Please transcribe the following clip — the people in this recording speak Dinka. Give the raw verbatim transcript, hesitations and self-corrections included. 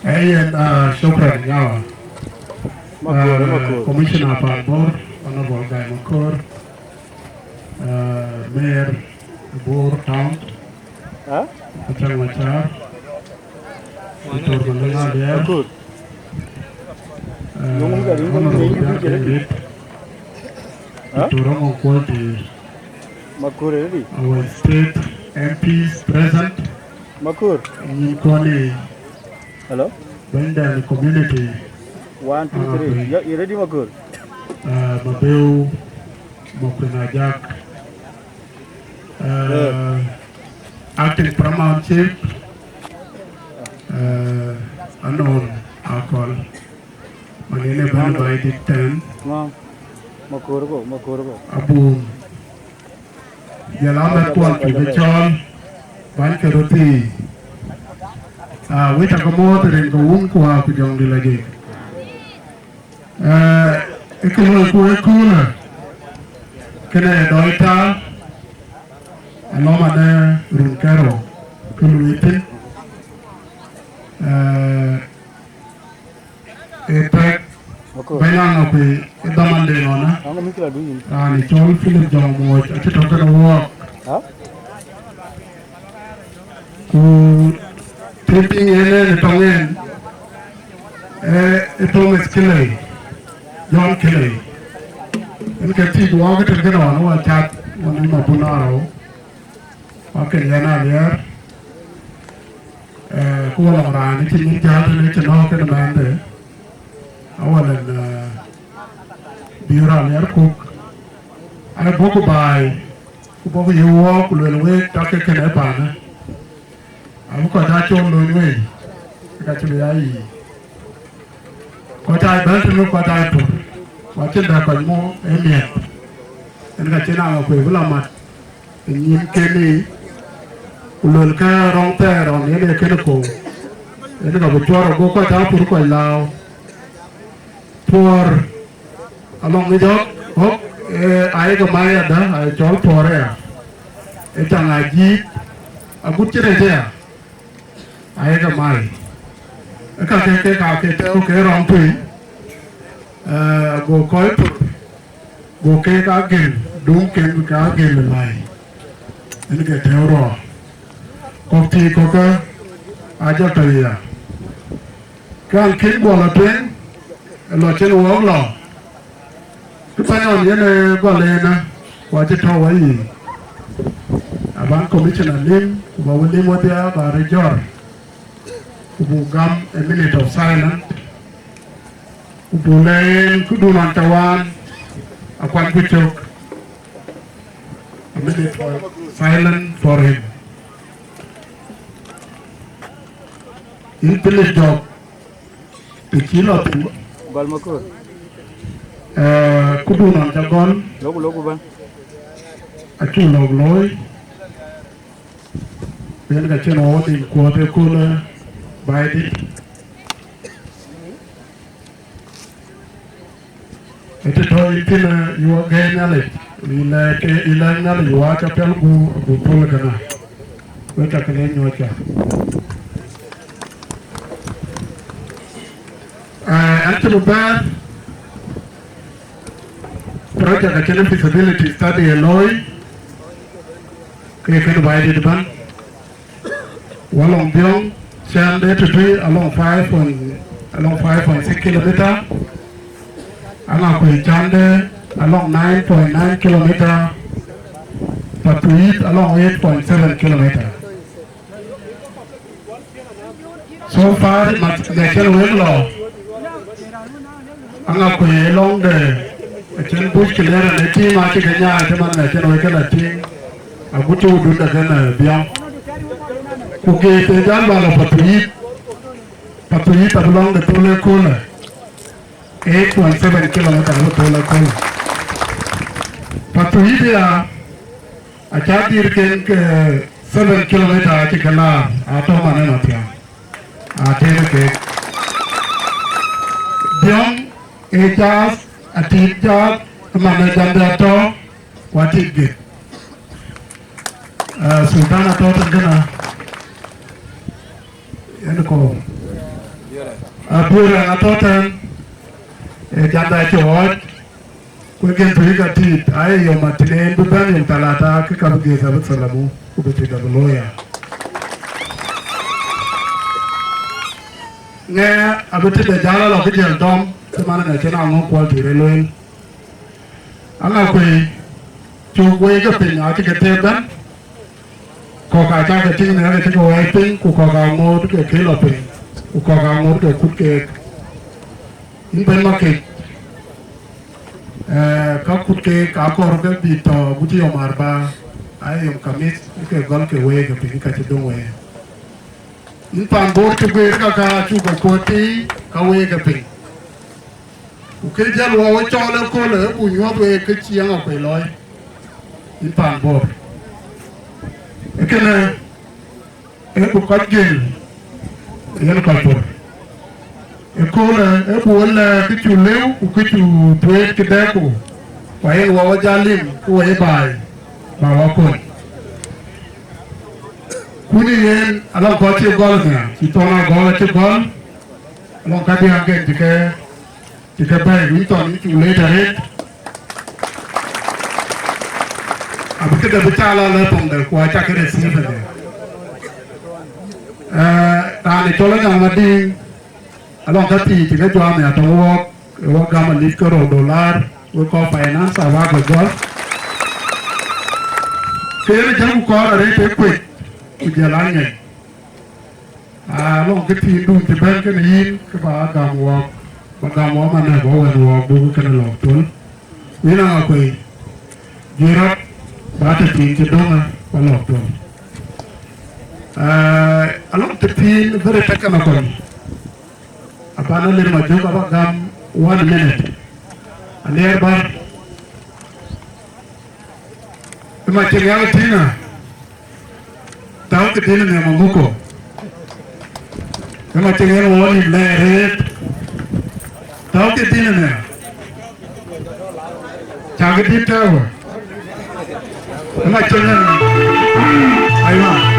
Ayen, uh, shukran, yawa. Makur, uh, Makur. Commissioner pan Bor, Honorable Gai Makur, uh, Mayor Bor Town, Huh? Atang Machar, Doctor Malina Dea, Makur. Uh, Honorable Jack David, Huh? Doctor Ramon Kwalti, Makur, ready? Our state M Ps present. Makur. Nyinkoni. Hello? Benden community. One, two, three. You, you ready, Makur? Uh, Mabeu, Makuin Ajak. Uh, acting paramount chief. Uh, Anon Akol. Manene bana bai di ten. Makur go, Makur go. Abun. Jɔl a mɛth kuɔn cuk ë cɔɔl, bäny ke röt thii. Ah, wek cä ke muɔ̈ɔ̈th rin ke wun ku wäär ku jɔŋdït lajik. Eh, ë kë loiku ëköölë, kënë ë dɔɔc taal, alɔ̈m adë run kërou, kë luui thïn. Eh, Ë pɛ̈k bɛ̈ny Aŋakuei ë dhamande nɔn, raan ë cɔl Philip Jɔŋ Muɔc acï tɔ̈ kënë wɔɔk. Ku tëpiŋ en en ë tɔŋ en, ee, ë Thomas Kilei, John Kilei. En ke thiëc wɔɔk ë tën kënë ɣɔn ë wä cath ɣɔn ë Mabun Arou, wakën yɛn aliɛɛr. Eh, ku wä lɔŋ raan cï nyin jäl tënë cï nɔ̈k kënë mɛnhde, awä lɛn, eh, bï raan ë Yarkuk, ai bɔ̈ ku baai, ku bɔ̈ ku yï wɔɔk, ku luel wek tɔ̈ ke kënë paanë, abï kɔc aa col lööny wei, ka cï bï aa yiic. Kɔc aa bɛ̈n tënë kɔc aa pur, ku acïn dɛ kɔc muk ë miɛt, en ka cïn Aŋakuei bï la mat ë nyin kënë, ku luelkë rɔŋ thɛɛr ɣɔn yen ee kënë koou, yen ka bï cuɔr ago kɔc aa pur kɔc lääu. Puɔ̈r alɔŋ ë jɔ̈k ɣɔ̈k, ee, ayek ë mai adä, aye cɔl puɔ̈r aya, ee caŋ aa jiik agut cï rɛc aya. Ayek ë mai. Ë ka ke, ke ka ke tɛ̈ɛ̈u ke rɔŋ piny, eh, go kɔc pur, go keek aa gël, duŋ ken bï ke aa gël ë mai. Yen ke tɛ̈ɛ̈u rɔɔk. Kɔ̈k thii kɔ̈kë aa jɔ tɔ̈ ya. Kë an kën guɔ lɔ tueŋ, ë lɔ cïn wɔɔk lɔ. Kë pɛ̈n ɣɔn yen ë gɔl ënë, ku acï tɔ̈u wɔ yiic. Aban commissioner lim, ku bä wë lim wedhia, bä rɔt jɔ̈ɔ̈r, ku buk gam a minute of silence, ku buk lɛ̈k en këdun ɣɔn tɔ wään, akuan ku cök. A minute of silence for him. Yïn Philip Jɔk, të cï lɔ thïn. Gɔl Makur. Eh, këdun ɣɔn ca gɔl. Loku, loku bä. Acuk lɔ̈k looi. Yen ka cïn wɔ wä dhil kuɔ̈ɔ̈th ëköölë, Baidït. Ë të tɔ̈ yïn thïn, eh, yuɔ gɛ̈i Nhialic, yï lɛ̈k, yï lɛ̈k Nhialic wä ca piɛl guur, agut thöl kënë. Wek ca kënë nyuɔ̈ɔ̈c ca. Eh, an cï bï bɛ̈ɛ̈r, project acïn feasibility study ë looi, ke kënë Baidït ëbɛ̈n. Wä lɔŋ Biɔŋ, cän de tëtui alɔŋ five point, alɔŋ five point six kilometer, Aŋakuei cän de alɔŋ nine point nine kilometer, Patuit alɔŋ eight point seven kilometer. So far, mat, mɛcɛn wek lɔ, Aŋakuei ë lɔŋde, acïn bush clearance ë tïŋ acï ke nyaai cï man mɛcɛn wek ke la tïŋ, agut cï wudun de kën, eh, Biɔŋ. Ku geet ë jal bä lɔ Patuit, Patuit abï lɔŋde thöl ëköölë, eight point seven kilometer abï thöl ëköölë. Patuit ya, acä dhil ken ke seven kilometer acï ke laar, atɔ̈ man ë Mathiaŋ. Atënë keek. Biɔŋ ë jaath, atit jaath, ëman ë jamde atɔ̈, ku atit git. Ah, Sultan atɔ̈ tën kënë, yen kɔ̈u. Abiöör atɔ̈ tɛ̈n, ee janda cï ɣɔɔc, ku gen thöi ka tït, aye yom atinen bï bɛ̈n yom talata, kë ka bï gëth abï thalamu, ku bï tït abï looi ya. Ŋɛ abï tït de jäl alɔ kë jiël dɔm, cï man ënë cïn aŋö kuɔl tït ë lueel. Aŋa kuëi, cuk wei ke piny acï ke tëë bɛ̈n, kɔ̈k acä ke tïŋ në ke cï ke wɛɛc piny, ku kɔ̈k aŋoot ke kë lɔ piny, ku kɔ̈k aŋoot ke kut keek. Yïn bɛ̈n makec, ee, ka kut keek akɔr ke bï tɔ̈ agut yom arba, aye yom kamith, ke gɔl ke wei ke piny ka cï döŋ wei. Yïn paan Bor cï guëër ka ka cuk ke kuɔ̈t tïï ka wei ke piny. Ku kë jäl wɔ we cɔɔl ëköölë, ë buk nyuɔ̈th week kë cï Aŋakuei looi, yïn paan Bor. Ee kënë, ee buk kɔc gel, yen kɔc Bor. Ëköölë, ee buk we lɛ̈k kë cuk lëu, ku kë cuk tueet kë dɛ̈kku, ku ayen wɔ we jäl lim, ku wɔ ye baai, ba wɔ kony. Ku në yen, alɔŋ kɔc cï gɔl nhial, cï thɔn agɔl acï gɔl, alɔŋ ka diäk ke cï ke Cï ke bɛ̈ɛ̈i Wilton, yïn cuk leec arëët. Abï këde bï cal alɔ thoŋde, ku acä ke receive ënë. Ee, raan ë cɔl Anyaŋ Madiŋ, alɔŋ ka thii cï ke juaam ya tɔ̈ wɔɔk, ë wɔ gam alip ke rou dollar, wek kɔc finance abä ke gɔl. Ke yen ë jam ku kɔɔr arëët ë kuec, ku jël aŋiɛc. Aa, lɔŋ kë tiindun cï bɛ̈n kënë yïn, kë ba gam wɔɔk, ba gam wɔɔk manë bä wɛ̈n wɔɔk buk kënë lɔ̈k thöl. Wïn Aŋakuei, juëc rɔt, ba tëthiin cï döŋë, ba lɔ̈k thöl. Aa, alɔŋ tëthiin very technical. Abana lir ma jök aba gam one minute. Aliɛɛr bär. Ë ma cï ŋɛk tïŋ ë, tääu ke dïn ë nhiam amuko. Ë ma cï ŋɛk wɔ nïm lɛɛr reet, tääu ke dïn ë nhiam. Cak dït tääu. Ë ma cï ŋɛk. Aywa.